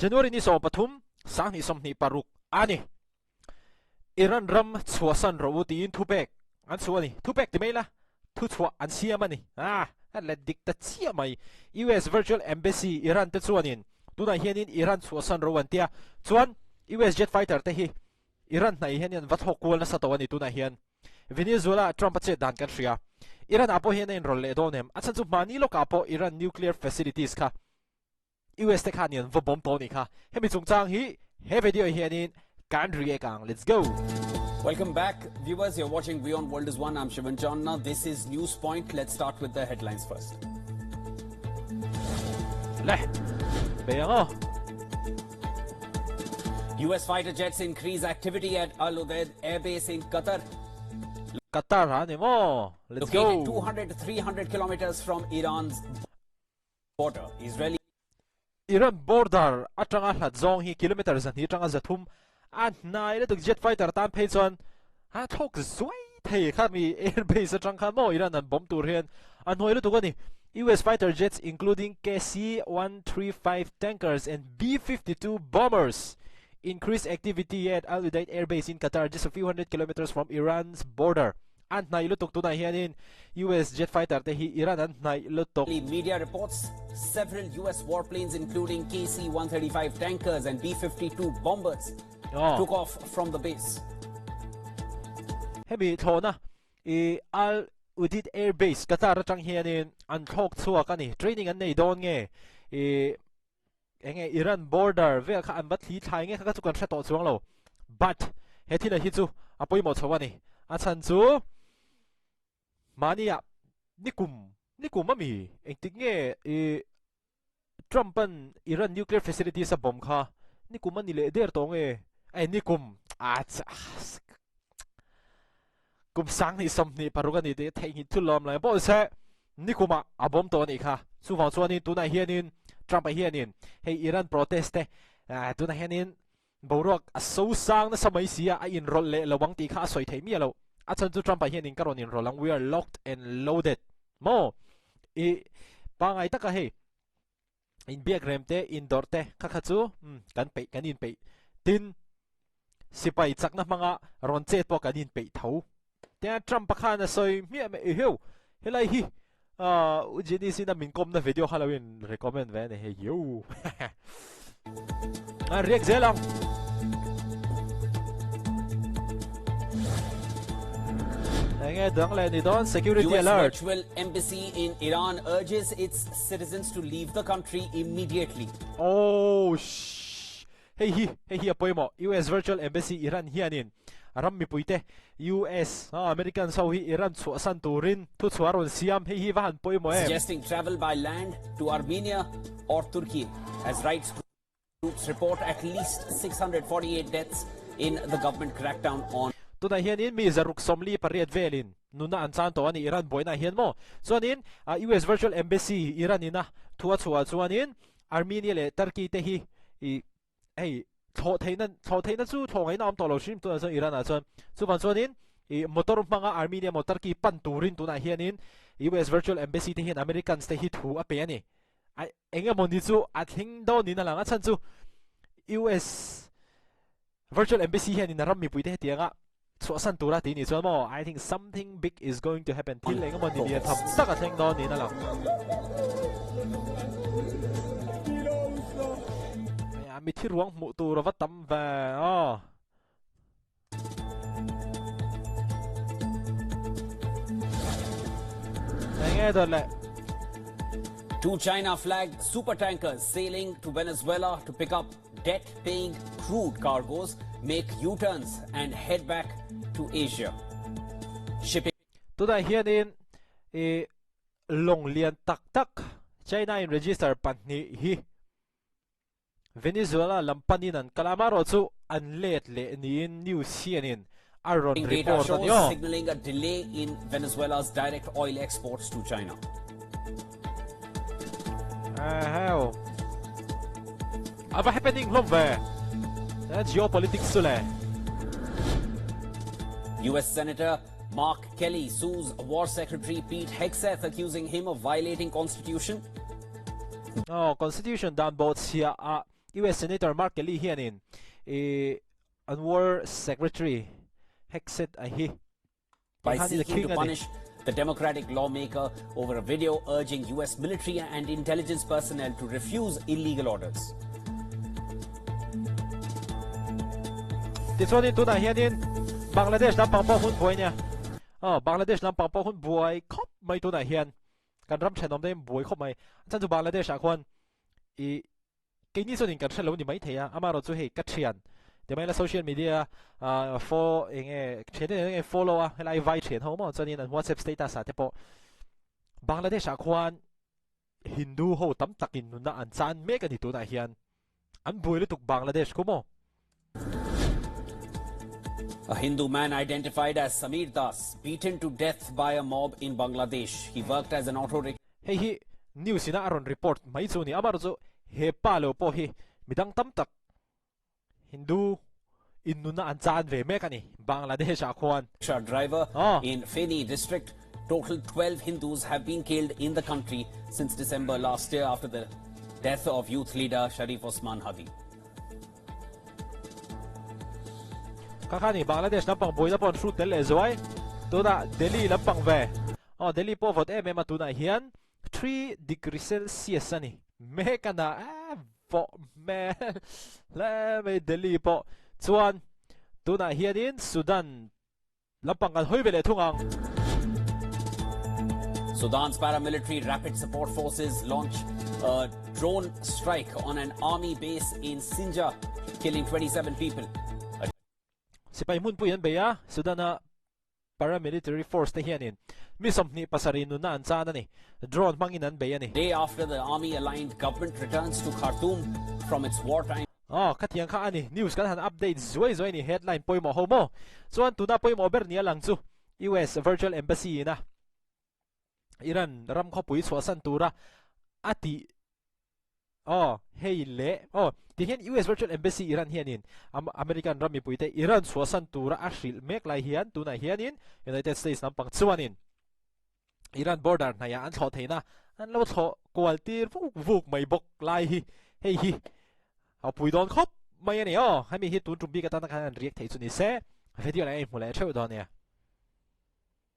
January ni 13 2026 a ni. Iran ram chhuahsan rawh u tiin thupek an chhuah a ni. Thupek ti mai la, thuchhuah an siam a ni. Ah, a let dik ta chiah mai. US Virtual Embassy Iran te chuanin tunah hianin Iran chhuahsan rawh u an tia. Chuan US jet fighter te hi Iran hnaih hianin an va thlawk kual nasa tawh a ni tunah hian. Venezuela Trump a chet dan kan hria. Iran ah pawh hian a inrawlh leh dawn em? A chhan chu hmani lawkah pawh Iran nuclear facilities kha US te khan in va bawm tawh nih kha. Hemi chungchang hi he video hianin kan react ang. Let's go! Welcome back, viewers. You're watching Beyond World is One. I'm Shivan John. Now, this is News Point. Let's start with the headlines first. Le, bei ang aw. US fighter jets increase activity at Al Udeid Air Base in Qatar. Qatar ha ni maw? Let's Located go. 200 to 300 kilometers from Iran's border. Israeli Iran border atanga hlat zawng hi kilometer 200 atanga 300 a hnai lutuk jet fighter tan phei chuan a thlawk zuai thei kha mi air base atang khan maw Iran an bomb tur hian a hnuai lutuk a ni. US fighter jets including KC-135 tankers and B-52 bombers increased activity at Al Udeid Air Base in Qatar just a few hundred kilometers from Iran's border. An hnaih lutuk tunah hianin US jet fighter te hi Iran an hnaih lutuk. Media reports several US warplanes including KC-135 tankers and B-52 bombers took off from the base. Hemi thlawhna i Al Udeid Air Base, Qatar atang hianin an thlawk chhuak a ni. Training an nei dawn nge i enge Iran border vel kha an va thli thlai nge kha kha chu kan hre tawh chuang lo. But he thil hi chu a pawimawh chho a ni. A chhan chu mahnia nikum nikum ami engtik nge i Trump an Iran nuclear facilities a bomb kha nikum a ni leh der tawh nge eh nikum a kum 2026 a ni tih theihnghilh thil lawm lai pawh se nikumah a bomb tawh a nih kha. Chuvang chuanin tunah hianin Trump-a hianin hei Iran protest te tunah hianin boruak a so sang nasa mai si a, a inrawlh leh lo ang tih kha a sawi theih miah lo. A chhan chu Trump-a hianin ka rawn inrawlh ang, we are locked and loaded maw? I pangai taka hei inbiak rem te, indawrh te kha kha chu kan peih kan inpeih tin sipai chakna hmanga rawn chet pawh kan inpeih tho. Tia Trump-a khan a sawi hmiah mai eheu helai hi U Jenny sin a min kawmna video kha lo in recommend ve a ni hei yo. A riak zel ang. Enge dang leh ni dawn security US alert. Virtual Embassy in Iran urges its citizens to leave the country immediately. Oh shh. Hei hi hei hi a pawimawh US Virtual Embassy Iran hianin ram mipuite US Americans ho hi Iran chhuahsan turin thuchhuah rawn siam hei hi va han pawimawh em. Suggesting travel by land to Armenia or Turkey as rights groups report at least 648 deaths in the government crackdown on Tunah hianin mi 648 velin nunna an chan tawh a ni Iran buainaah hian maw? Chuanin US Virtual Embassy Iran ina thu a chhuah chuanin Armenia leh Turkey te hi i hei thlawh theihna thlawh theihna chu thlawh ngaihna awm tawh lo hrim tunah chuan Iran ah chuan chuvang chuanin i motor hmanga Armenia emaw Turkey pan turin tunah hianin US Virtual Embassy te hian Americans te hi thu a pe a ni. A eng emaw ni chu a thleng dawn niin a lang a chhan chu US Virtual Embassy hianin a ram mipui te hetianga chhuahsan tura tih nih chuan maw I think something big is going to happen thil eng emaw ni lian tham tak a thleng dawn niin a lang. Mi thi ruang hmuh tur a va tam ve aw. Enge dawt le. Two China flagged super tankers sailing to Venezuela to pick up debt-paying crude cargoes, make U-turns and head back to Asia. Shipping Tunah hianin i lawng lian tak tak China in register pahnih hi Venezuela lam panin an kal a, amaherawhchu an let leh niin news hianin a rawn Data report a shows ni aw. signaling a delay in Venezuela's direct oil exports to China. Eheu. A va happening hlawm ve. Geopolitics chu le. US Senator Mark Kelly sues War Secretary Pete Hegseth accusing him of violating Constitution. Oh, Constitution dan bawhchhia a. US Senator Mark Kelly hianin i an War Secretary Hegseth a hi By seeking to punish the Democratic lawmaker over a video urging US military and intelligence personnel to refuse illegal orders. Tichuanin tunah hianin Bangladesh lampang pawh hun buai nia. Oh, Bangladesh lampang pawh hun buai khawp mai tunah hian. Kan ram thenawm te buai khawp mai. Chan chu Bangladesh ah khuan i Keini chuanin kan hre lo ni maithei a, amaherawh chu hei ka thian ti mai la social media ah fo eng nge thian te nen follow a helai vai thian ho maw chuanin an whatsapp status ah te pawh Bangladesh ah khuan Hindu ho tam takin nunna an chan mek a ni tunah hian an buai lutuk Bangladesh khu maw. A Hindu man identified as Samir Das beaten to death by a mob in Bangladesh. He worked as an auto Hei hi news ina a rawn report mai chu ni. Amaherawhchu chu he pa lo pawh hi midang tam tak Hindu in nunna an chan ve mek a ni Bangladesh ah khuan. Rickshaw driver in Feni district. Total 12 Hindus have been killed in the country since December last year after the death of youth leader Sharif Osman Hadi. Kha kha ni Bangladesh lampang buaina pawh an hrut tel leh zuai. Tunah Delhi lampang ve. Aw Delhi pawh vawt em em a tunah hian 3 degree Celsius a ni. Mek a na eh vawh hmel hle mai Delhi pawh. Chuan tunah hianin Sudan Lampang kan hawi ve leh thung ang. Sudan's paramilitary rapid support forces launch a drone strike on an army base in Sinja, killing 27 people. Sipai hmunpui an bei a, Sudan-a paramilitary force te hianin mi 27 nunna an chan a ni. Drone hmangin an bei a ni. Day after the army-aligned government returns to Khartoum from its wartime. Aw, khatiang kha a ni. News kan han update zuai zuai a ni headline pawimawh ho maw? Chuan tuna pawimawh ber nia lang chu US Virtual Embassy ina Iran ram khawpui chhuahsan tura a tih aw hei leh aw ti hian US Virtual Embassy Iran hianin American ram mipuite Iran chhuahsan tura a hrilh mek lai hian tunah hianin United States lampang chuanin Iran border hnaihah an thlawh theihna an lo thlawh kual tir vuk vuk mai bawk lai hi hei hi a pui dawn khawp mai a ni aw. Hemi hi tun tum bik atana khan an riak theih chu ni se video leh a inhmu leh theuh dawn nia.